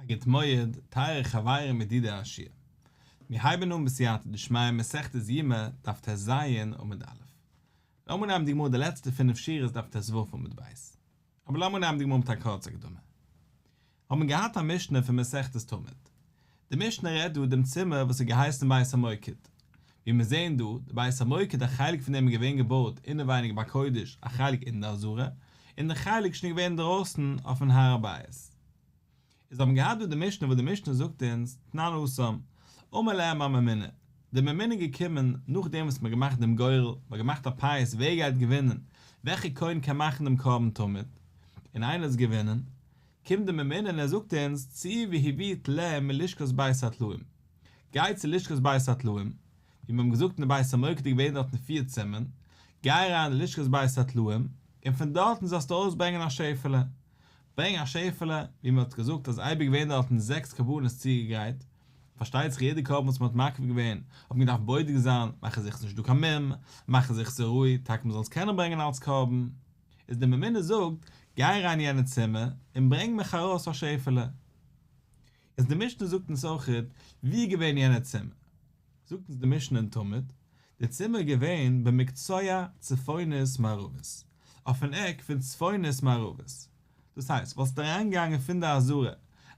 א גוט מועד, טייערע חברים ידידי השיעור. מיר הייבן אן בסייעתא דשמיא מסכת יומא, דף טז עמוד א'. לאמיר נעמען די גמרא די לעצטע פינף שורות דף טו עמוד ב'. אבער לאמיר נעמען די גמרא מיט א קורצע הקדמה. האבן מיר געהאט א משנה פון מסכת תמיד. די משנה רעדט דא דעם צימער וואס איז געהייסן בית המוקד. ווי מיר זעען דא, די בית המוקד א חלק פון דעם איז געווען געבויט אינעווייניג בקודש א חלק אין די עזרה, און די חלק איז שוין געווען אינדרויסן אויפן הר הבית. איז האבן געהאט דא די משנה וואס די משנה זאגט אונז, תנן התם, אמר להם הממונה, די ממונה איז געקומען נאכדעם וואס מ'האט געמאכט דעם גורל, מ'האט געמאכט א פייס ווער גייט געווינען, וועלכע כהן קען מאכן דעם קרבן תמיד, און איינער האט עס געווינען, קומט די ממונה און ער זאגט אונז, צאו והביאו טלה מלשכת בית הטלאים, גיי צו לשכת בית הטלאים, ווי מיר האבן געזאגט אין די בית המוקד איז געווען דארטן פיר צימערן, גיי אריין אין לשכת בית הטלאים, און פון דארטן זאלסטו ארויסברענגען א שעפעלע. ברענג א שעפעלע, ווי מען האט געזאגט אז אייביג געווען דארטן זעקס קרבנות צוגעגרייט, פארשטייט זיך יעדע קרבן וואס מען האט מקריב געווען האט מען געדארפט בודק זיין, מאכן זיכער ס'נישט דא קיין מום, מאכן זיכער ס'איז ראוי טאקע מען זאל עס קענען ברענגען אלס קרבן. איז די ממונה זאגט, גיי אריין אין יענע צימער און ברענג מיך ארויס א שעפעלע. איז די משנה זאגט אונז אויכעט ווי איז געווען יענע צימער. זאגט אונז די משנה אין תמיד, די צימער איז געווען במקצוע צפונית מערבית, אויפן עק פון צפונית מערבית. דאס הייסט, וואלסטו אריינגעגאנגען פון די עזרה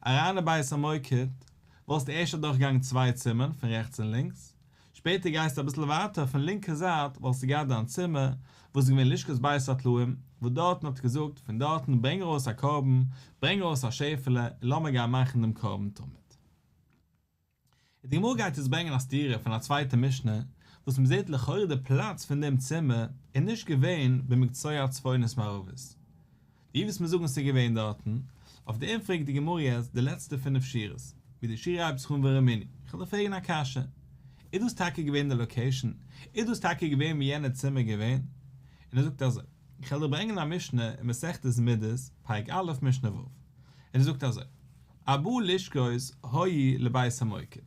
אריין אין בית המוקד, וואלסטו ערשט אדורכגעגאנגען צוויי צימערן פון רעכטס און לינקס, שפעטער גייסטו אביסל ווייטער אויפן לינקע זייט וואלסטו געהאט דיין צימער וואס איז געווען לשכת בית הטלאים, וואס דארטן האט געזאגט פון דארטן ברענג ארויס א קרבן, ברענג ארויס א שעפעלע און לאמיר גיין מאכן דעם קרבן תמיד. און די גמרא גייט יעצט ברענגען א סתירה פון א צווייטע משנה, וואס מען זעט לכאורה די פלאץ פון דעם צימער איז נישט געווען במקצוע צפונית מערבית, ווי וואס מיר זאגן ס'איז געווען דארטן, אויף דעם פרעגט די גמרא יעצט די לעצטע פינף שורות, ווי די שורה הייבט זיך אן ורמינהו, איך וועל דיר פרעגן א קשיא, איז דאס טאקע געווען די לאקעישאן? איז דאס טאקע געווען ווי יענע צימער געווען? און ער זאגט אזוי, איך וועל דיר ברענגען א משנה אין מסכת מידות, פרק א' משנה ו', און ער זאגט אזוי, ארבעה לשכות היו לבית המוקד,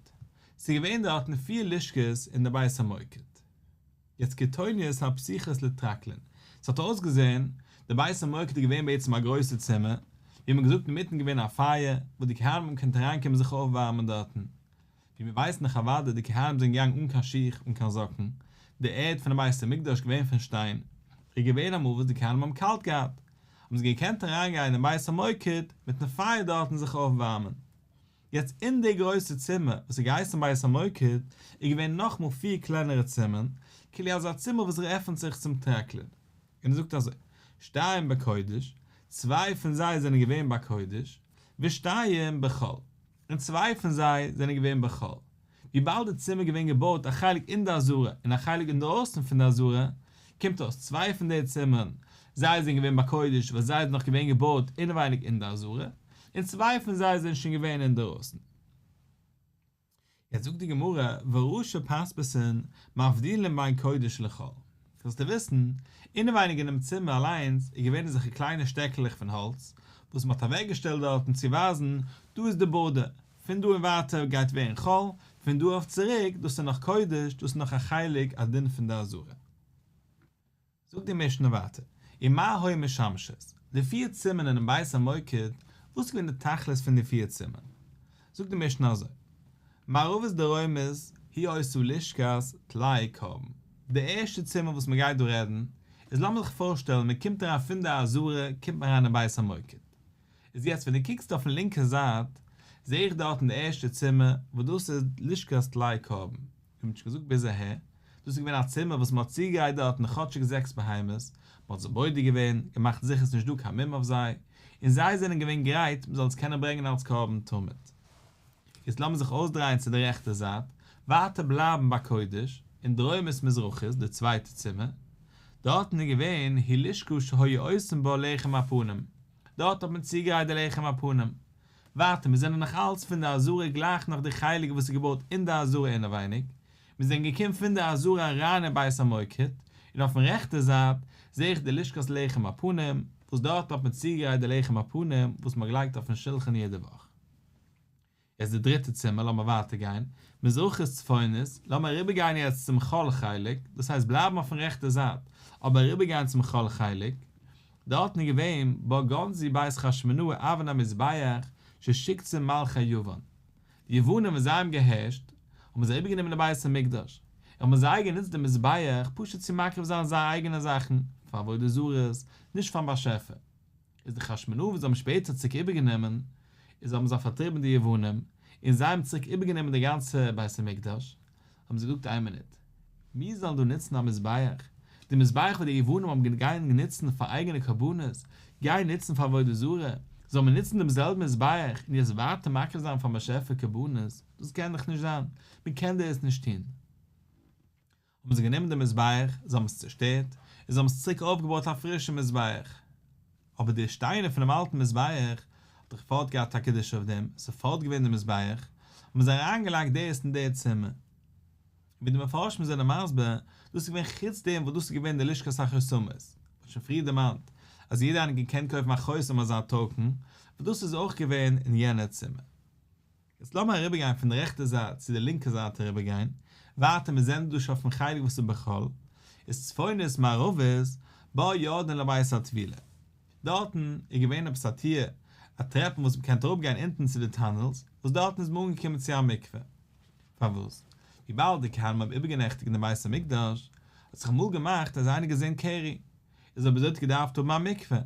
ס'איז געווען דארטן פיר לשכות אין די בית המוקד. יעצט קיטוניות הפתוחות לטרקלין, ס'האט אויסגעזען, די בית המוקד איז געווען בעצם א גרויסע צימער, ווי מ'האט געזאגט אינמיטן געווען א פייער, וואס די כהנים האבן געקענט אריינקומען זיך אויפווארמען דארטן. ווי מיר ווייסן דאך אוודאי די כהנים זענען געגאנגען אן קיין שיך אן קיין זאקן, די ערד פונעם בית המקדש געווען פון שטיין, איז געווען אמאל וואס די כהנים האבן קאלט געהאט, האבן זיי געקענט אריינגיין אין בית המוקד מיטן פייער דארטן זיך אויפווארמען. יעצט אין די גרויסע צימער וואס איז געהייסן בית המוקד איז געווען נאכמאל פיר קלענערע צימערן, כאילו אזא צימער וואס עפענט זיך צום טרקלין. און ער זאגט אזוי, שתיים בקודש, צוויי פון זיי זענען געווען בקודש, ושתיים בחול, און צוויי פון זיי זענען געווען בחול. וויבאלד די צימער איז געווען געבויט א חלק אין די עזרה און א חלק אינדרויסן פון די עזרה, קומט אויס צוויי פון די צימערן, זיי זענען געווען בקודש ווייל זיי זענען נאך געווען געבויט אינעווייניג אין די עזרה, און צוויי פון זיי זענען שוין געווען אינדערויסן. יעצט זאגט די גמרא, וראשי פספסין מבדילין בין קודש לחול. זאלסטו וויסן, אינעווייניג אינעם צימער אליינס איז געווען אזעלכע קליינע שטעקעלעך פון האלץ, וואס מען האט אוועקגעשטעלט דארטן צו ווייזן, דא איז די בארדער, פון דא און ווייטער גייט ווערן חול, פון דא אויף צוריק, דאס איז נאך קודש, דאס איז נאך א חלק, א דין פון די עזרה. זאגט די משנה ווייטער, ומה היו משמשות, די פיר צימערן אינעם בית המוקד, וואס איז געווען די תכלית פון די פיר צימערן? זאגט די משנה אזוי, מערבית דרומית היא היתה לשכת טלאי קרבן, די ערשטע צימער וואס מען גייט דא רעדן, איז לאמיר זיך פארשטעלן מען קומט אריין פון די עזרה קומט מען אריין אין בית המוקד, איז יעצט ווען דו קוקסט אויפן לינקע זייט, זעה איך דארט אין די ערשטע צימער וואס דאס איז לשכת טלאי קרבן, ווי מ'האט שוין געזאגט ביז אהער, דאס איז געווען א צימער וואס מ'האט צוגעגרייט דארטן כאטשיג זעקס בהמות, מ'האט זיי בודק געווען, געמאכט זיכער ס'נישט דא קיין מום אויף זיי, און זיי זענען געווען גרייט מ'זאל עס קענען ברענגען אלס קרבן תמיד. יעצט לאמיר זיך אויסדרייען צו די רעכטע זייט, ווייטער בלייבן בקודש, אין דרומית מזרחית, די צווייטע צימער, דארטן איז געווען היא לשכה שהיו עושים בה לחם הפנים, דארט האט מען צוגעגרייט די לחם הפנים. ווייטער, מיר זענען נאך אלץ פון די עזרה גלייך נאך די חלק וואס איז געבויט אין די עזרה אינעווייניג, מיר זענען געקומען פון די עזרה אריין אין בית המוקד, און אויפן רעכטע זייט זעה איך די לשכת לחם הפנים, וואס דארט האט מען צוגעגרייט די לחם הפנים וואס מען האט געלייגט אויפן שולחן יעדע וואך. יעצט די דריטע צימער, לאמיר ווייטער גיין, מזרחית צפונית, לאמיר אריבער גיין יעצט צום חול חלק, דאס הייסט בלייבן אויפן רעכטע זייט, אבער אריבער גיין צום חול חלק, דארטן איז געווען בה גנזו בית חשמונאי אבן המזבח. ששיקצום מלכי יוון, די יוונים ווען זיי האבן געהערשט, האבן זיי איבערגענומען די בית המקדש, און האבן זיי גענוצט די מזבח פשוט צו מקריב זיין זייער אייגענע זאכן, פאר עבודה זרות, נישט פארן באשעפער. איז די חשמונאים וואס זיי האבן שפעטער צוריק איבערגענומען, איז האבן זיי פארטריבן די יוונים, און זיי האבן צוריק איבערגענומען די גאנצע בית המקדש, האבן זיי געזאגט איין מינוט, מיר זאלן דא נוצן א מזבח, די מזבח וואס די יוונים האבן געגאנגען נוצן פאר אייגענע קרבנות, גיין נוצן פאר עבודה זרה, זאל מען נוצן דעם זעלבן מזבח און יעצט ווייטער מקריב זיין פארן באשעפער קרבנות, דאס קען דאך נישט זיין, מען קען דאס נישט טון. האבן זיי גענומען די מזבח, זיי האבן עס צעשטערט, און זיי האבן עס צוריק אויפגעבויט א פרישע מזבח. אבער די שטיינער פונעם אלטן מזבח האט דאך פארט געהאט א קדושה אויף דעם, עס איז פארט געווען די מזבח, האבן זיי אריינגעלייגט דאס אין די צימער. ווי די מפרשים זענען מסביר, דאס איז געווען חוץ דעם וואס דאס איז געווען די לשכת החותמות, מען האט שוין פריער דערמאנט אז יעדער איינער האט געקענט קויפן א חותם אזא טאוקן, וואס דאס איז אויך געווען אין יענע צימער. יעצט לאמיר אריבערגיין פון די רעכטע זייט צו די לינקע זייט אריבערגיין, ווייטער מיר זענען דא שוין אויפן חלק וואס איז בחול, איז צפונית מערבית בה יורדין לבית הטבילה, דארטן איז געווען עפעס א טיר, א טרעפן וואס מ'קען אראפגיין אונטן צו די טאנעלס, וואס דארטן איז מען אנגעקומען צו א מקווה. פארוואס? וויבאלד די כהנים האבן איבערגענעכטיגט אין די בית המקדש, האט זיך אמאל געמאכט אז איינער געזען קרי, איז אויב אזוי האט געדארפט האבן א מקווה,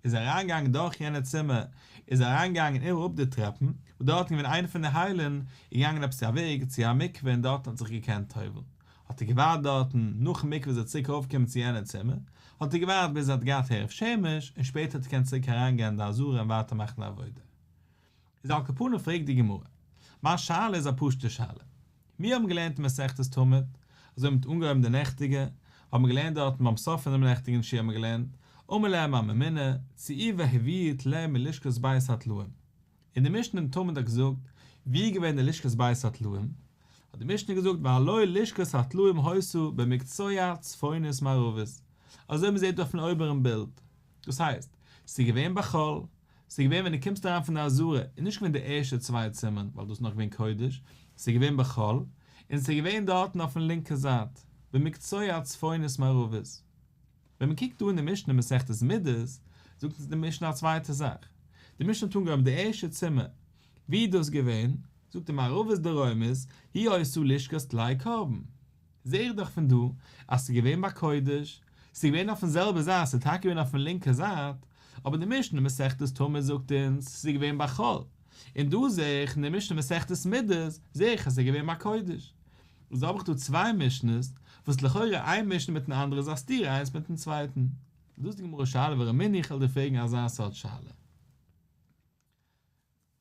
איז ער אריינגעגאנגען דורך יענע צימער, איז ער אריינגעגאנגען אראפ די טרעפן, וואס דארטן געווען איינע פון די היילן, איז געגאנגען עפעס א וועג צו א מקווה און דארטן האט זיך געקענט טובל'ן, האט ער געווארט דארטן, נאכן מקווה איז ער צוריק ארויפגעקומען צו יענע צימער, האט ער געווארט ביז ער האט געהאט הערב שמש, און שפעטער האט ער געקענט צוריק אריינגיין אין די עזרה און ווייטער מאכן די עבודה. איז על כל פנים פרעגט די גמרא, מיין שאלה איז א פשוטע שאלה, מיר האבן געלערנט אין מסכת תמיד, אזוי מ'האט אנגעהויבן די נעכטיגע, האבן מיר געלערנט דארטן ביים סוף פונעם נעכטיגן שיעור האבן מיר געלערנט, אמר להם הממונה, צאו והביאו טלה מלשכת בית הטלאים. און די משנה אין תמיד האט געזאגט, ווי איז געווען די לשכת בית הטלאים? האט די משנה געזאגט והלא לשכת הטלאים היתה במקצוע צפונית מערבית, אזוי ווי מ'זעט אויפן אויבערן בילד, דאס הייסט, ס'איז געווען בחול, ס'איז געווען ווען דו קומסט אריין פון די עזרה, איז נישט געווען די ערשטע צוויי צימערן, ווייל דאס איז נאך געווען קודש, ס'איז געווען בחול, און ס'איז געווען דארטן אויפן לינקע זייט, במקצוע צפונית מערבית. ווען מען קוקט דא אין די משנה מסכת מידות, זאגט אונז די משנה א צווייטע זאך. די משנה האט אנגעהויבן די ערשטע צימער, ווי איז דאס געווען? זאגט ער מערבית דרומית, היא היתה לשכת טלאי קרבן. זע איך דאך פון דא אז ס'איז געווען בקודש, ס'איז געווען אויפן זעלבע זייט, ס'איז טאקע געווען אויפן לינקע זייט, אבער די משנה מסכת תמיד זאגט אונז ס'איז געווען בחול, און דא זע איך אין די משנה מסכת מידות זע איך אז ס'איז געווען בקודש. איז האב איך דא צוויי משנה'ס, וואס לכאורה איין משנה מיטן אנדערע איז א סתירה איינס מיטן צווייטן. דאס איז די גמרא'ס שאלה ורמינהי איך וועל דיר פרעגן אזא סארט שאלה.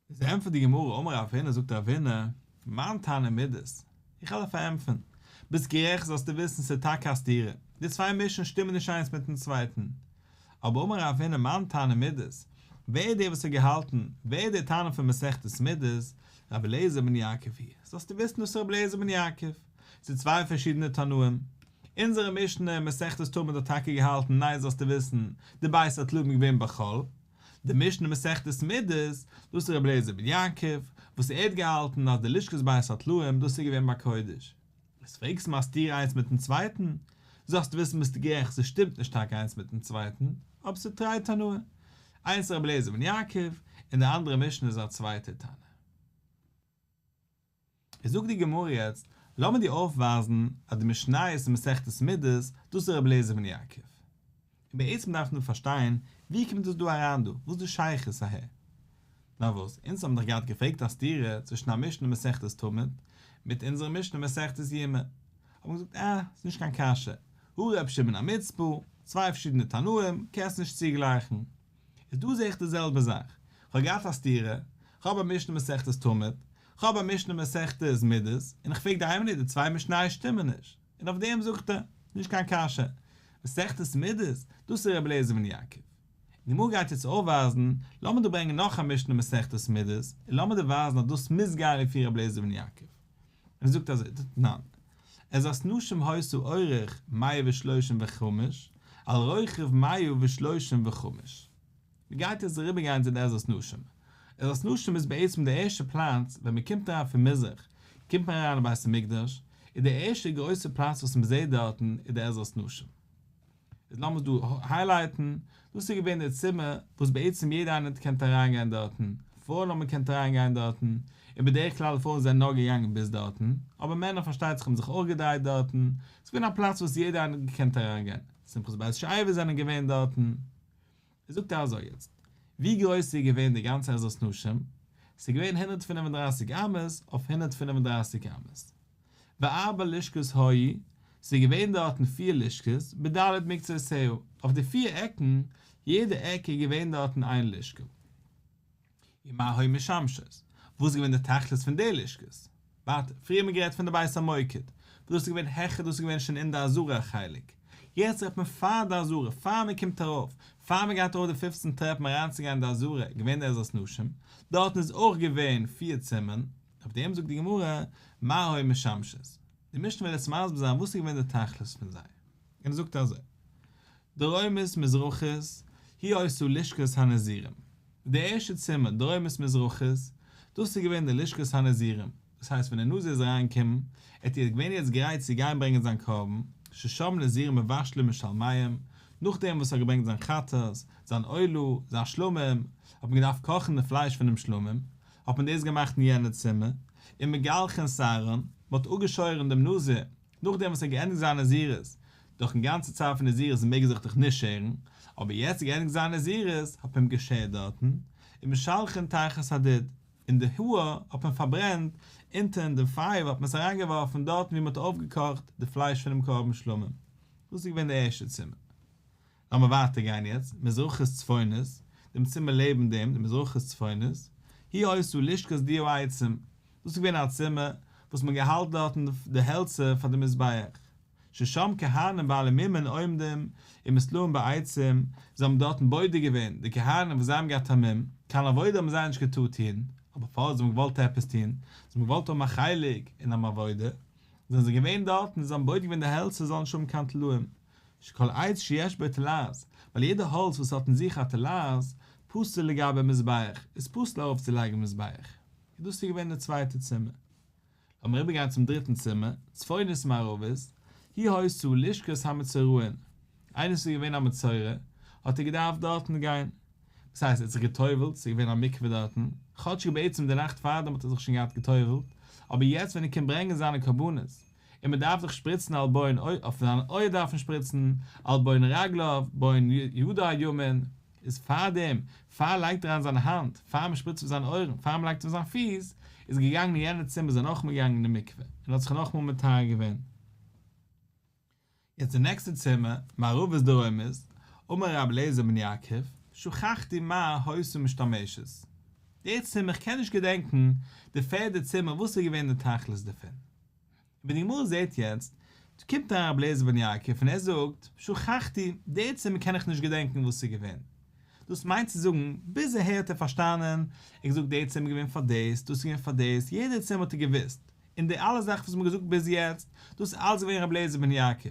איז ענטפערט די גמרא אמר רב הונא זאגט רב הונא, מאן תנא מידות, איך וועל דיר פארענטפערן, ביסט גערעכט זאלסטו וויסן ס'איז טאקע א סתירה, די צוויי משנה'ס שטימען נישט איינס מיטן צווייטן, אבער אמר רב הונא מאן תנא מידות, ווער איז דער וואס האט געהאלטן, ווער איז דער תנא פון מסכת מידות, רבי אליעזר בן יעקב היא, זאלסטו וויסן דאס איז רבי אליעזר בן יעקב, ס'איז צוויי פארשידענע תנאים, אונזערע משנה אין מסכת תמיד האט טאקע געהאלטן ניין זאלסטו וויסן, די בית הטלאים איז געווען בחול, די משנה מסכת מידות, דאס איז רבי אליעזר בן יעקב, וואס ער האט געהאלטן אז די לשכת בית הטלאים דאס איז געווען בקודש. איז פרעגסט מיר א סתירה איינס מיטן צווייטן, זאלסט וויסן ביסטו גערעכט ס'שטימט נישט טאקע איינס מיטן צווייטן, אבער ס'איז תרי תנאי, איינס איז רבי אליעזר בן יעקב, און די אנדערע משנה איז א צווייטע תנא. איז זאגט די גמרא יעצט, לאמיר דיר אויפווייזן אז די משניות אין מסכת מידות, דאס איז רבי אליעזר בן יעקב. און בעצם דארף מען פארשטיין, ווי קומט דאס דא אריין דא? וואס איז די שייכות אהער? נאר וואס, אונז האבן דאך געהאט געפרעגט א סתירה צווישן א משנה מסכת תמיד, מיט אונזערע משנה מסכת יומא. האט מען געזאגט, אה, ס'איז נישט קיין קשיא, הא ר' שמעון המצפא, צוויי פארשידענע תנאים, קענסט נישט צוגלייכן. איז דא זעה איך די זעלבע זאך, כ'האב געהאט א סתירה, כ'האב א משנה מסכת תמיד, כ'האב א משנה מסכת מידות, און איך פרעג די איין מינוט די צוויי משניות שטימען נישט, און אויף דעם זאגט ער, נישט קיין קשיא, מסכת מידות, דאס איז רבי אליעזר בן יעקב. און די גמרא גייט יעצט אויפווייזן, לאמיר דא ברענגען נאך א משנה מסכת מידות, און לאמיר דיר ווייזן אז דאס מוז גיין לפי רבי אליעזר בן יעקב. און ער זאגט אזוי, דתנן, עזרת נשים היתה אורך מאה ושלושים וחמש, על רוחב מאה ושלושים וחמש. מען גייט יעצט אריבער גיין צו די עזרת נשים. עזרת נשים איז בעצם די ערשטע פלאץ ווען מען קומט אריין פון מזרח קומט מען אריין אין בית המקדש, איז די ערשטע גרויסע פלאץ וואס מען זעט דארטן איז די עזרת נשים. איז לאמיר עס דא היילייטן, דאס איז געווען די צימער וואס בעצם יעדער איינער האט געקענט אריין גיין דארטן. פרויען האבן געקענט אריין גיין דארטן, און בדרך כלל פרויען זענען נאר געגאנגען ביז דארטן, אבער מענער פארשטייט זיך האבן זיך אויך געדרייט דארטן, ס'איז געווען א פלאץ וואס יעדער איינער האט געקענט אריין גיין, שמחת בית השואבה זענען געווען דארטן. זאגט ער אזוי יעצט, ווי גרויס איז געווען די גאנצע עזרת נשים? ס'איז געווען 135 אמות אויף 135 אמות. וארבע לשכות היו, ס'איז געווען דארטן פיר לשכות, בד' מקצותיה, אויף די פיר עקן, יעדע עק איז געווען דארטן איין לשכה. ומה היו משמשות, וואס איז געווען די תכלית פון די לשכות? ווייטער, פריער האט מען גערעדט פון די בית המוקד, וואס דאס איז געווען העכער, דאס איז געווען שוין אין די עזרה חלק. יעצט רעדט מען פאר די עזרה, פאר מען קומט ארויף, פאר מען גייט ארויף די פופצן טרעפן אריינצוגיין אין די עזרה, געווען די עזרת נשים, דארטן איז אויך געווען פיר צימערן, אויף דעם זאגט די גמרא, מה היו משמשות? די משנה וויל יעצט מסביר זיין וואס איז געווען די תכלית פון זיי, און ער זאגט אזוי, דרומית מזרחית היא היתה לשכת הנזירים, די ערשטע צימער דרומית מזרחית, דאס איז געווען די לשכת הנזירים, דאס הייסט ווען דער נזיר איז אריין געקומען, ער האט געווען יעצט גרייט צו גיין ברענגען זיין קרבן, ששם נזירים מבשלים משלמיהם, נאכדעם וואס ער האט געברענגט זיין חטאת, זיין עולה, זיין שלמים, האט מען געדארפט קאכן די פלייש פונעם שלמים, האט מען דאס געמאכט אין יענע צימער, ומגלחין שערן, מען האט אפגעשוירן דעם נזיר, נאכדעם וואס ער האט געענדיגט זיין נזירות, דורכן גאנצע צייט פון נזירות מעג ער זיך דאך נישט שערן, אבער יעצט געענדיגט זיין נזירות, האט מען אים געשערט דארטן, ומשלחין תחת הדוד, און די האר האט מען פארברענט אונטערן דעם פייער האט מען עס אריינגעווארפן דארטן ווי מען האט אויפגעקאכט די פלייש פונעם קרבן שלמים. דאס איז געווען די ערשטע צימער. לאמיר ווייטער גיין יעצט, מזרחית צפונית, דעם צימער לעבן דעם, די מזרחית צפונית, היא היתה לשכת דיר העצים, דאס איז געווען א צימער וואס מען האט געהאלטן דארטן די העלצער פאר די מזבח, ששם כהנים בעלי מומין עומדים ומתלאים בעצים, זיי האבן דארטן בודק געווען, די כהנים וואס זיי האבן געהאט א מום, קיין עבודה האבן זיי נישט געטארט טון, אבער פארט זיי האבן געוואלט עפעס טון, זיי האבן געוואלט האבן א חלק אינעם עבודה, זענען זיי געווען דארטן און זיי האבן בודק געווען די העלצער זאלן נישט האבן קיין תולעים, שכל עץ שיש בו תולעת, ווייל יעדע האלץ וואס האט אין זיך א תולעת, פסול לגבי מזבח, איז פסול ארויף צו לייגן מזבח. און דאס איז געווען די צווייטע צימער. לאמיר אריבערגיין צום דריטן צימער, צפונית מערבית, היא היתה לשכת המצורעין, איינער וואס איז געווען א מצורע, האט ער געדארפט דארטן גיין, דאס הייסט ער האט זיך גע'טובל'ט, ס'איז געווען א מקווה דארטן, כאטשיג בעצם די נאכט פארדעם האט ער זיך שוין געהאט גע'טובל'ט, אבער יעצט ווען ער קומט ברענגען זיינע קרבנות, און מען דארף דאך שפריצן על בוהן אויף זיין אויער דארף מען שפריצן, על בוהן רגליו, בוהן ידו הימין, איז פארדעם, פאר ער לייגט אריין זיין האנט, פאר מען שפריצט אויף זיינע אויערן, פאר מען לייגט אויף זיין פיס, איז געגאנגען אין יענע צימער איז ער נאכאמאל געגאנגען אין די מקווה, און האט זיך נאכאמאל מטהר געווען. יעצט די נעקסטע צימער, מערבית דרומית, אמר רבי אליעזר בן יעקב, שכחתי מה היתה משתמשת. די צימער, איך קען נישט געדענקן די פערדע צימער וואס איז געווען די תכלית דערפון. ווי די גמרא זעט יעצט, קומט אריין רבי אליעזר בן יעקב און ער זאגט, שכחתי, די צימער קען איך נישט געדענקן וואס ס'איז געווען. דאס מיינט צו זאגן, ביז אהער האט ער פארשטאנען, ער האט געזאגט די צימער איז געווען פאר דאס, דאס איז געווען פאר דאס, יעדע צימער האט ער געוואוסט, און די אלע זאכן וואס מ'האט געזאגט ביז יעצט, דאס איז אלץ געווען רבי אליעזר בן יעקב.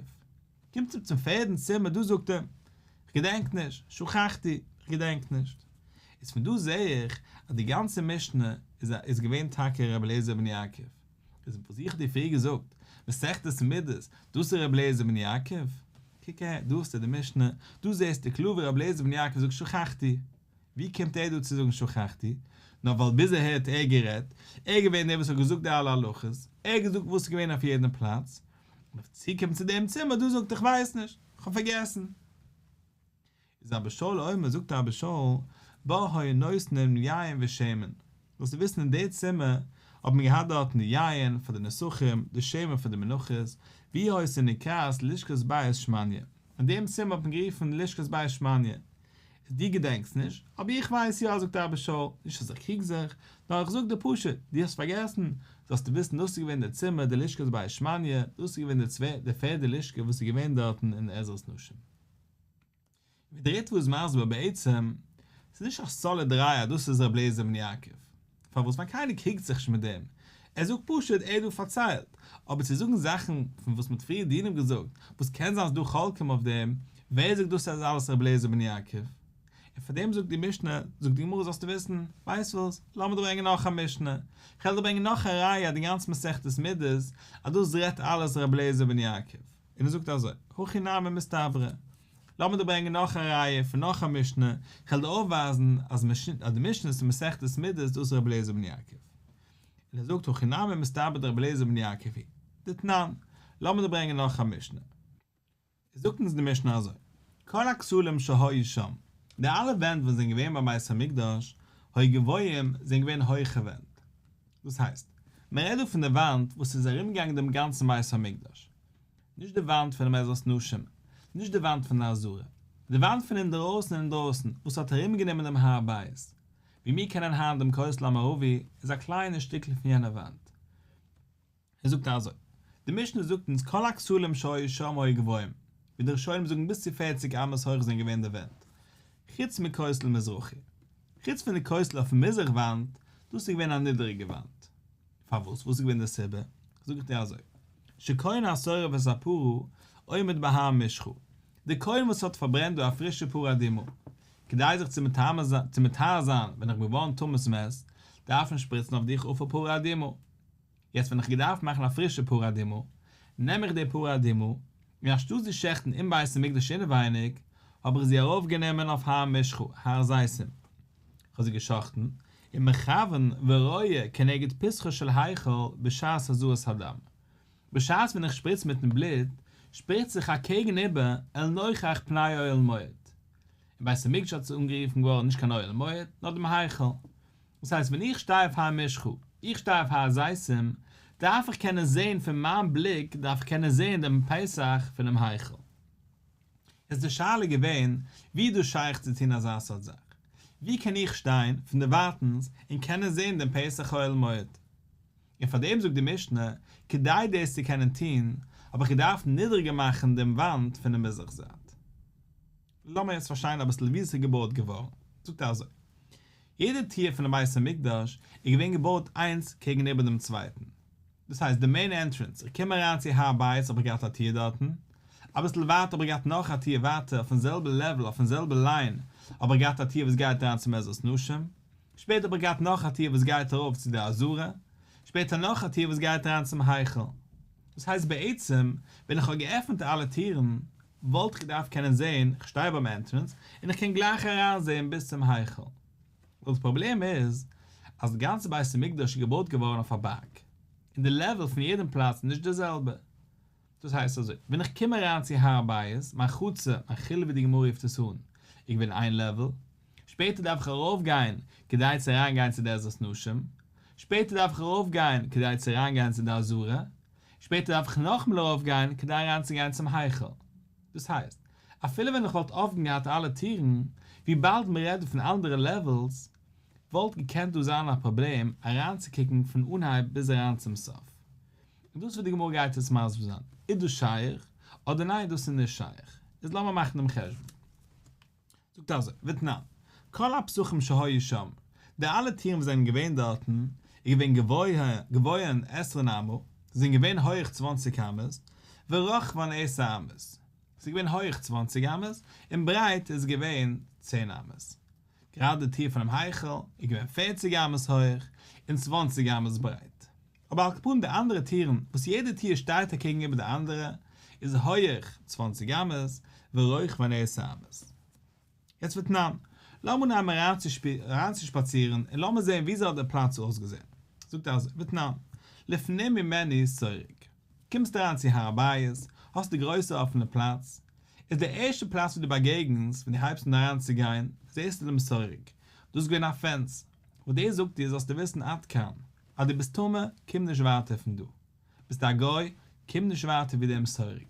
קומט ער צום פערדן צימער, דא זאגט ער, כ'געדענק נישט, שכחתי, כ'געדענק נישט. איז פון דא זעה איך אז די גאנצע משנה איז איז געווען טאקע רבי אליעזר בן יעקב. איז וואס איך האב דיר פריער געזאגט, מסכת מידות, דאס איז רבי אליעזר בן יעקב? קוק אהער, דא האסטו די משנה, דא זעסטו קלאר ווי רבי אליעזר בן יעקב זאגט שכחתי. ווי קומט ער דא צו זאגן שכחתי? נאר ווייל ביז אהער האט ער גערעדט, ער איז געווען דער וואס האט געזאגט די אלע הלכות, ער האט געזאגט וואס איז געווען אויף יעדן פלאץ, און אויף צוקומען צו דעם צימער דא זאגט ער איך ווייס נישט, איך האב פארגעסן. איז אבא שאול אומר, זאגט אבא שאול, בה היו נותנים יין ושמן, זאלסטו וויסן אין די צימער האט מען געהאט דארטן די יין פאר די נסכים, די שמן פאר די מנחות, והיא היתה נקראת לשכת בית שמניה, אין דעם צימער האט מען גערופן לשכת בית שמניה, איז דו געדענקסט נישט, אבער איך ווייס יא זאגט אבא שאול, נישט אז איך קריג זיך, נאר איך זאג דיר פשוט, דו האסט פארגעסן, זאלסטו וויסן דאס איז געווען די צימער די לשכת בית שמניה, דאס איז געווען די פערדע לשכה וואס איז געווען דארטן אין עזרת נשים. ווי דער ריטב"א איז מסביר בעצם, ס'איז נישט א סאליד ראיה אז דאס איז ר' אליעזר בן יעקב, פארוואס? ווייל קיינער קריגט זיך נישט מיט דעם, ער זאגט פשוט ער האט דא פארציילט, אבער צו זאגן זאכן פון וואס מ'האט פריער דינים געזאגט, וואס קען זיין ס'דא חולקים אויף דעם, ווער זאגט דאס איז אלעס ר' אליעזר בן יעקב? און פאר דעם זאגט די משנה, זאגט די גמרא זאלסטו וויסן, ווייסט וואס, לאמיר דיר ברענגען נאך א משנה, כ'וועל דיר ברענגען נאך א ראיה אז די גאנצע מסכת מידות, אז דאס רעדט אלעס ר' אליעזר בן יעקב. און ער זאגט אזוי, הכי נמי מסתברא. לאמיר דיר ברענגען נאך א ראיה פון נאך א משנה, כ'וועל דיר אויפווייזן אז די משנה אין מסכת מידות דאס איז רבי אליעזר בן יעקב. און ער זאגט הכי נמי מסתברא דרבי אליעזר בן יעקב היא דתנן, לאמיר דיר ברענגען נאך א משנה. זאגט אונז די משנה אזוי, כל הכתלים שהיו שם, די אלע ווענט וואס זענען געווען ביים בית המקדש, היו גבוהים, זענען געווען הויכע ווענט. דאס הייסט, מען רעדט דא פון די וואנט וואס איז ארומגעגאנגען דעם גאנצן בית המקדש, נישט די וואנט פונעם עזרת נשים, נישט די וואנט פון די עזרה, די וואנט פון אינדערויסן און אינדרויסן וואס האט ארומגענומען דעם הר הבית, ווי מיר קענען היינט דעם כותל המערבי, איז א קליינע שטיקל פון יענע וואנט. ער זאגט אזוי, די משנה זאגט אונז כל הכתלים שהיו שם היו גבוהים, ווי די ראשונים זאגן ביז צו פערציג אמות הויך זענען געווען די ווענט, חוץ מכותל מזרחי, חוץ פון די כותל אויפן מזרח וואנט, דאס איז געווען א נידעריגע וואנט. פארוואס? וואס איז געווען די סיבה? זאג איך דיר אזוי, שכהן השורף את הפרה עומד בהר משחה, די כהן וואס האט פארברענט דא א פרישע פרה אדומה, כדי זיך צו מטמא צו מטהר זיין ווען איך בין געווארן טמא מת, דארף מען שפריצן אויף דיך אפר פרה אדומה. יעצט ווען איך געדארפט מאכן א פרישע פרה אדומה, נעם איך די פרה אדומה, און אנשטאט זי שעכטן אין בית המקדש אינעווייניג, האב איך זי ארויפגענומען אויף הר משחה, הר זיתים. איך האב זי געשחטן, ומכוון ורואה כנגד פתחו של היכל בשעת הזאת הדם. בשעת ווען איך שפריץ מיטן בלוט, שפריץ איך אקעגן איבער אל נוכח פני אוהל מועד. אין בית המקדש האט עס אנגערופן געווארן נישט קיין אוהל מועד, נאר דעם היכל. דאס הייסט ווען איך שטיי אויף הר משחה, איך שטיי אויף הר זיתים, דארף איך קענען זען פון מיין בליק דארף איך קענען זען דעם פתח פונעם היכל. איז די שאלה געווען, ווי איז דאס שייך צו טון אזא סארט זאך? ווי קען איך שטיין פון דערווייטנס און קענען זען דעם פתח אוהל מועד? און פאר דעם זאגט די משנה, כדי דאס צו קענען טון, האב איך געדארפט נידריגער מאכן דעם וואנט פונעם מזרח זייט. לאמיר יעצט פארשטיין אביסל ווי עס איז געבויט געווארן. זאגט ער אזוי, יעדע טיר פונעם בית המקדש איז געווען געבויט איינס קעגן איבער דעם צווייטן. דאס הייסט די מעין ענטרענס, איך קום אריין צו הר הבית האב איך געהאט א טיר דארטן, אביסל ווייטער האב איך געהאט נאך א טיר ווייטער אויפן זעלבע לעוול אויפן זעלבע ליין האב איך געהאט א טיר וואס גייט אריין צום עזרת נשים, שפעטער האב איך געהאט נאך א טיר וואס גייט ארויף צו די עזרה, שפעטער נאך א טיר וואס גייט אריין צום היכל. דאס הייסט בעצם ווען איך האב געעפנט אלע טירן וואלט איך געדארפט קענען זעהן, איך שטיי ביים ענטרענס און איך קען גלייך אריין זעהן ביז צום היכל. נאר די פראבלעם איז אז די גאנצע בית המקדש איז געבויט געווארן אויף א בארג, און די לעוועל פון יעדעם פלאץ איז נישט די זעלבע. דאס הייסט אזוי, ווען איך קום אריין צו הר הבית, מיין חצר, מיין חיל ווי די גמרא רופט עס אן, איז געווען איין לעוועל, שפעטער דארף איך ארויף גיין כדי צו אריין גיין צו די עזרת נשים, שפעטער דארף איך ארויף גיין כדי צו אריין גיין צו די עזרה, שפעטער דארף איך נאכאמאל ארויף גיין כדי אריין צו גיין צום היכל. דאס הייסט, אפילו ווען איך וואלט אפן געהאט אלע טירן, וויבאלד מען רעדט דא פון אנדערע לעוועלס, וואלט געקענט דא זיין א פראבלעם אריינצוקוקן פון אנהייב ביז אריין צום סוף. און דאס וואס די גמרא גייט יעצט מסביר זיין, איז דאס שייך, אדער ניין דאס איז נישט שייך. איז לאמיר מאכן דעם חשבון. זאגט אזוי, ותנן, כל הפתחים שהיו שם, די אלע טירן וואס זענען געווען דארטן, איז געווען גבוה, גבוהן עשרין אמה, זיי זענען געווען הויעך צוואנציג אמות, ורחבן עשר אמות, ס'איז געווען הויעך צוואנציג אמות, און ברייט איז געווען צען אמות. גראדע די טיר פונעם היכל איז געווען פערציג אמות הויעך, און צוואנציג אמות ברייט. אבער על כל פנים די אנדערע טירן, וואס יעדע טיר שטייט אקעגן איבער די אנדערע, איז הויעך צוואנציג אמות, ורוחבן עשר אמות. יעצט ותנן, לאמיר אנהייבן אריינצושפאצירן און לאמיר זען וויאזוי האט דער פלאץ אויסגעזען. זאגט ער אזוי, ותנן, לפנים ממנו סורג. קומסט אריין צו הר הבית, האסט די גרויסע אפענע פלאץ, איז די ערשטע פלאץ וואו דו באגעגנסט ווען דו הייבסט אן אריינצוגיין, זעסטו דעם סורג, דאס איז געווען א פענס, וואס דאס זאגט דיר זאלסטו וויסן עד כאן, אז דו ביסט טמא, קום נישט ווייטער פון דא. ביסט א גוי, קום נישט ווייטער ווי דעם סורג.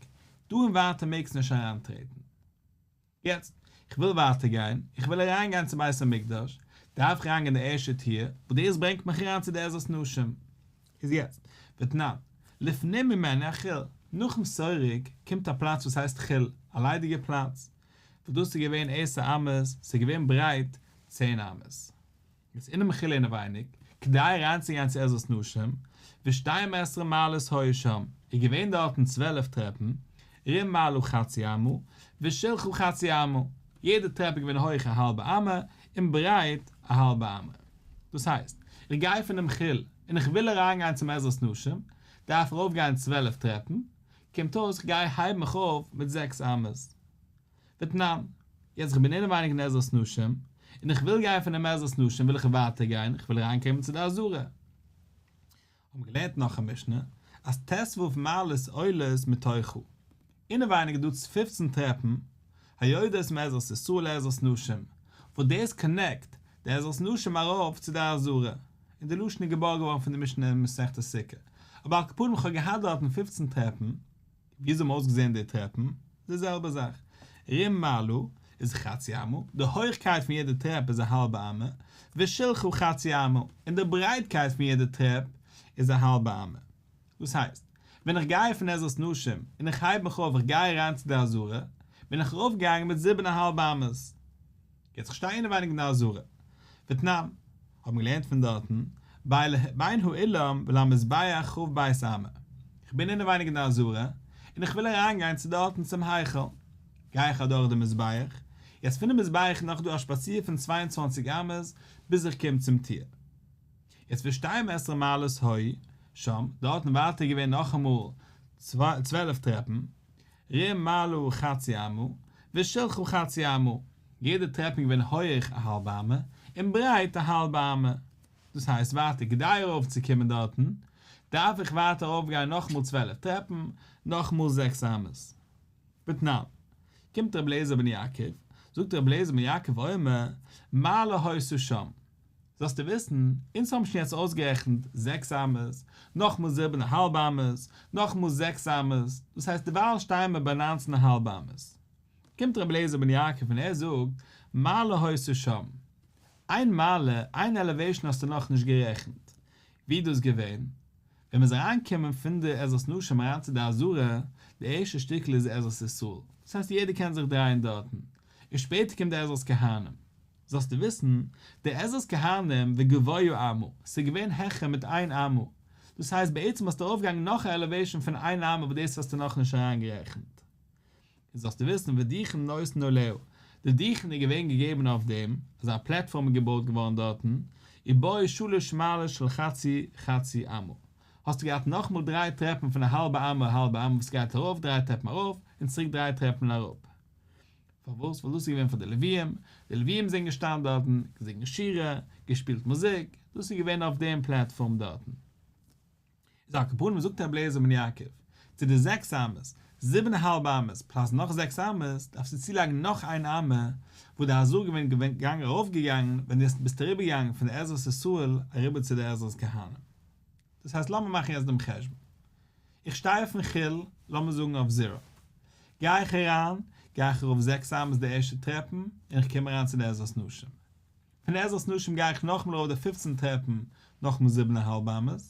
דא און ווייטער מעגסטו נישט אריינטרעטן. יעצט, איך וויל ווייטער גיין, איך וויל אריינגיין צום בית המקדש, דארף איך אריינגיין די ערשטע טיר, וואס דאס ברענגט מיך אריין צו די עזרת נשים. איז יעצט, ותנן, לפנים ממנו החיל, נאכן סורג קומט א פלאץ וואס הייסט חיל, א ליידיגע פלאץ, וואס דאס איז געווען עשר אמות, ס'איז געווען ברייט צען אמות. איז אינעם חיל אינעווייניג, כדי אריינצוגיין צו עזרת נשים, ושתים עשרה מעלות היו שם, איז געווען דארטן 12 טרעפן, רום מעלה חצי אמה, ושלחה חצי אמה, יעדע טרעפ איז געווען הויך א האלבע אמה, און ברייט א האלבע אמה. דאס הייסט, איך גיי פונעם חיל, און איך וויל אריינגיין צום עזרת נשים, דארף איך ארויפגיין 12 טרעפן, קומט אויס איך גיי הייב מיך אויף מיט זעקס אמות. ותנן, יעצט איך בין אינעווייניג אין עזרת נשים, און איך וויל גיין פונעם עזרת נשים וויל איך ווייטער גיין, איך וויל אריינקומען צו די עזרה. האבן מיר געלערנט נאך א משנה, אז ט"ו מעלות עולות מתוכה, אינעווייניג איז דא פופצן טרעפן, היורדות מעזרת ישראל לעזרת נשים, וואס דאס קאנעקט די עזרת נשים ארויף צו די עזרה, און די לשון איז געבארגט געווארן פון די משנה אין מסכת סוכה, אבער על כל פנים כ'האב געהאט דארטן פופצן טרעפן, וויאזוי האבן אויסגעזען די טרעפן? די זעלבע זאך, רום מעלה איז חצי אמה, די הויכקייט פון יעדע טרעפ איז א האלבע אמה, ושלחה חצי אמה, און די ברייטקייט פון יעדע טרעפ איז א האלבע אמה. דאס הייסט, ווען איך גיי פון עזרת נשים און איך הייב מיך אויף איך גיי אריין צו די עזרה, בין איך ארויפגעגאנגען מיט זיבן א האלב אמות. יעצט איך שטיי אינעווייניג אין די עזרה. ותנן, האבן געלערנט פון דארטן, בין האולם ולמזבח כ"ב אמה. איך בין אינעווייניג אין די עזרה, און איך וויל אריינגיין צו דארטן צום היכל. גיי איך אדורך די מזבח, יעצט פונעם מזבח איז נאך דא א שפאציר פון צוויי און צוואַנציק אמות ביז איך קום צום טיר. יעצט ושתים עשרה מעלות היו שם, דארטן ווייטער געווען נאכאמאל 12 טרעפן, רום מעלה חצי אמה, ושלחה חצי אמה, יעדע טרעפ איז געווען הויעך א האלבע אמה, און ברייט א האלבע אמה. דאס הייסט ווייטער כדי ארויף צו קומען דארטן, דארף איך ווייטער ארויף גיין נאכאמאל 12 טרעפן, נאכאמאל זעקס אמות. ותנן. קומט רבי אליעזר בן יעקב, זאגט רבי אליעזר בן יעקב אומר, מעלה היתה שם. זאלסטו וויסן, אונז האבן שוין יעצט אויסגערעכנט זעקס אמות, נאכמאל זיבן א האלב אמות, נאכמאל זעקס אמות, דאס הייסט דערווייל שטייען מיר ביי ניינצן א האלב אמות. קומט רבי אליעזר בן יעקב און ער זאגט, מעלה היתה שם. איין מעלה, איין עלעוועישן האסטו נאכנישט גערעכנט. ווי איז דאס געווען? ווען מ'איז אריינגעקומען פון די עזרת נשים אריין צו די עזרה, די ערשטע שטיקל איז עזרת ישראל, דאס הייסט יעדער קען זיך דרייען דארטן, און שפעטער קומט די עזרת כהנים. זאלסטו וויסן, די עזרת כהנים וגבוה אמה, ס'איז געווען העכער מיט איין אמה, דאס הייסט בעצם האסטו ארויפגעגאנגען נאך א עלעוועישן פון איין אמה וואס דאס האסטו נאכנישט אריינגערעכנט. און זאלסטו וויסן ודוכן נותן עליה, די דוכן איז געווען געגעבן אויף דעם, אזא פלעטפארם איז געבויט געווארן דארטן, ובו שלש מעלות של חצי חצי אמה, האסטו געהאט נאכמאל דריי טרעפן פון א האלבע אמה האלבע אמה וואס גייט ארויף דריי טרעפן ארויף און צוריק דריי טרעפן אראפ. פארוואס? ווייל דאס איז געווען פאר די לוויים, די לוויים זענען געשטאנען דארטן, געזינגען שירה, געשפילט מוזיק, דאס איז געווען אויף דעם פלעטפארם דארטן. איז על כל פנים זאגט רבי אליעזר בן יעקב, צו די זעקס אמות, זיבן א האלב אמות פלאס נאך זעקס אמות, דארפסטו צולייגן נאך איין אמה, וואס די עזרה געווען געגאנגען ארויפגעגאנגען ווען דו ביסט אריבערגעגאנגען פון די עזרת ישראל אריבער צו די עזרת כהנים. דאס הייסט לאמיר מאכן יעצט דעם חשבון. איך שטיי אויפן חיל, לאמיר זאגן אויף זירא. גיי איך אריין, גיי איך ארויף זעקס אמות די ערשטע טרעפן, און איך קום אריין צו די עזרת נשים. פון עזרת נשים גיי איך נאכאמאל ארויף די פופצן טרעפן, נאכאמאל זיבן א האלב אמות.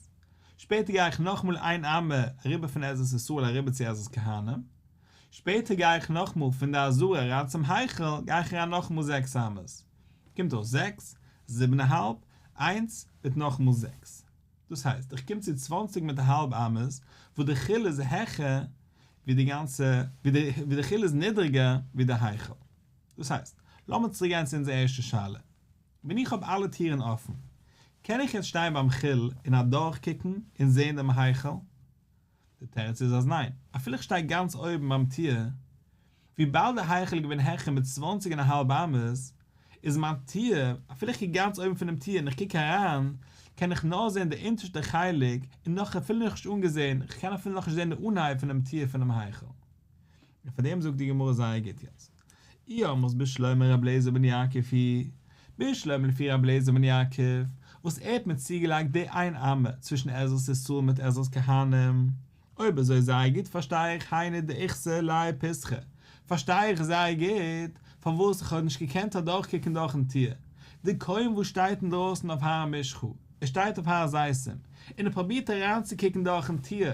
שפעטער גיי איך נאכאמאל איין אמה אריבער פון עזרת ישראל אריבער צו עזרת כהנים. שפעטער גיי איך נאכאמאל פון די עזרה אריין צום היכל, גיי איך אריין נאכאמאל זעקס אמות. קומט אויס זעקס, זיבן א האלב, איינס, מיט נאכאמאל זעקס. דאס הייסט, איך קום צו צוואנציג מיט א האלב אמות, וואס די חיל איז העכער ווי די גאנצע, ווי די חיל איז נידריגער ווי די היכל. דאס הייסט, לאמיר צוריק גיין צו אונזער ערשטע שאלה. ווען איך האב אלע טירן אפן, קען איך יעצט שטיין ביים חיל און אדורכקוקן און זען דעם היכל? די תירוץ איז אז ניין, אפילו איך שטיי גאנץ אויבן ביים טיר, וויבאלד די היכל איז געווען העכער מיט צוואנציג און א האלב אמות, איז מיין טיר, אפילו איך קוק גאנץ אויבן פונעם טיר און איך קוק אריין, קען איך נאר זען די אונטערשטע חלק און נאך אפילו נאכנישט אנגעזען, איך קען אפילו נאכנישט זען די אנהייב פונעם טיר פונעם היכל. און פאר דעם זאגט די גמרא זייער גוט יעצט, אי אמרת בשלמא רבי אליעזר בן יעקב היא, בשלמא לפי רבי אליעזר בן יעקב, וואס ער האט מיר צוגעלייגט די איין אמה צווישן עזרת ישראל מיט עזרת כהנים, אויב אזוי זייער גוט פארשטיי איך היינו דאיחסר ליה פיתחא, פארשטיי איך זייער גוט פארוואס איך האב נישט געקענט אדורכקוקן דורכן טיר, די כהן וואס שטייט אינדרויסן אויף הר המשחה, ער שטייט אויף הר הזיתים, און ער פרובירט אריינצוקוקן דורכן טיר,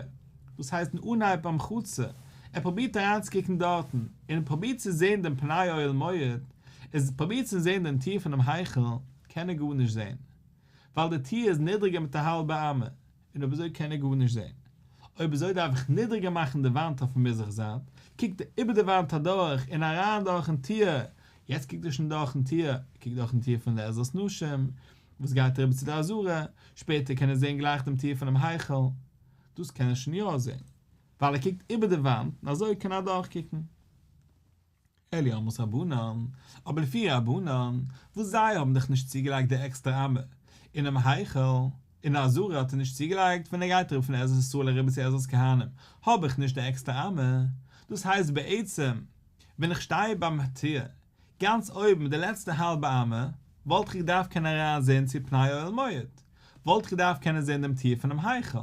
דאס הייסט אין אנהייב ביים חצר, ער פרובירט אריינצוקוקן דארטן, און ער פרובירט צו זען דעם פני אוהל מועד, ער פרובירט צו זען דעם טיר פונעם היכל, קען ער גארנישט זען, ווייל די טיר איז נידריגער מיט א האלבע אמה, און אויב אזוי קען ער גארנישט זען. אויב אזוי דארף איך נידריגער מאכן די וואנט אויפן מזרח זייט, קוקט ער איבער די וואנט אדורך און אריין דורכן טיר, יעצט קוקט ער שוין דורכן טיר, ער קוקט דורכן טיר פון די עזרת נשים, וואס גייט אריבער צו די עזרה, שפעטער קען ער זען גלייך דעם טיר פונעם היכל. דאס קען ער שוין יא זען, ווייל ער קוקט איבער די וואנט און אזוי קען ער אדורכקוקן. אלא אי אמרת רבנן, אבער לפי רבנן, וואס זיי האבן דאך נישט צוגעלייגט די עקסטערע אמה אינעם היכל, אין עזרה האט ער נישט צוגעלייגט ווען ער גייט אראפ פון עזרת ישראל אריבער צו עזרת כהנים, האב איך נישט די עקסטערע אמה, דאס הייסט בעצם ווען איך שטיי ביים טיר גאנץ אויבן די לעצטע האלבע אמה, וואלט איך געדארפט קענען אריין זען צו פני אוהל מועד, וואלט איך געדארפט קענען זען דעם טיר פונעם היכל,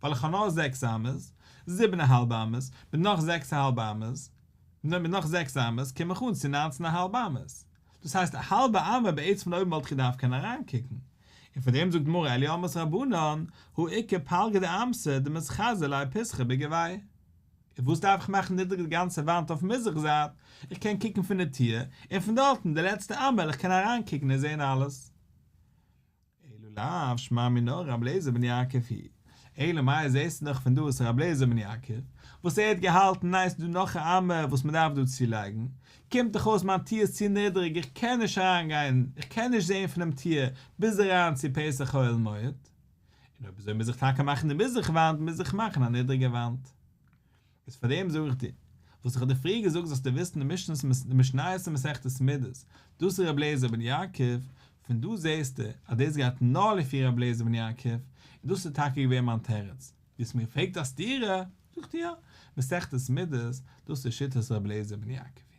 ווייל איך האב נאר זעקס אמות, זיבן א האלב אמות, מיט נאך זעקס א האלב אמות, מיט נאך זעקס אמות קום איך אן צו ניינצן א האלב אמות. דאס הייסט א האלבע אמה בעצם פון אויבן וואלט איך געדארפט קענען אריינקוקן. און פאר דעם זאגט די גמרא אלא אי אמרת רבנן, הא איכא פלגא דאמתא דמתחזי ליה פיתחא בגויה. און וואס דארף איך מאכן נידריג די גאנצע וואנט אויף מזרח זייט, איך קען קוקן פון די טיר, און פון דארטן די לעצטע אמה וועל איך קענען אריינקוקן און זען אלעס. אלא לאו שמע מינה רבי אליעזר בן יעקב היא אלא מאי זעסטו דאך פון דא איז רבי אליעזר בן יעקב וואס ער האט געהאלטן ניין ס'דא נאך א אמה וואס מ'דארף דא צולייגן, קומט דאך אויס מיין טיר איז צו נידריג איך קען נישט אריין גיין איך קען נישט זען פונעם טיר ביז אריין צו פתח אוהל מועד, און אויב אזוי מוז איך טאקע מאכן די מזרח וואנט מוז איך מאכן א נידריגע וואנט. איז פאר דעם זאג איך דיר, וואס איך האב דיר פריער געזאגט זאלסטו וויסן די משנה'ס די משניות אין מסכת מידות, דאס איז רבי אליעזר בן יעקב, פון דא זעסטו אז דאס גייט נאר לפי רבי אליעזר בן יעקב, און דאס איז טאקע געווען מיין תירוץ, דו האסט מיר געפרעגט א סתירה, זאג איך דיר יא, מסכת מידות, דאס איז שיטת רבי אליעזר בן יעקב.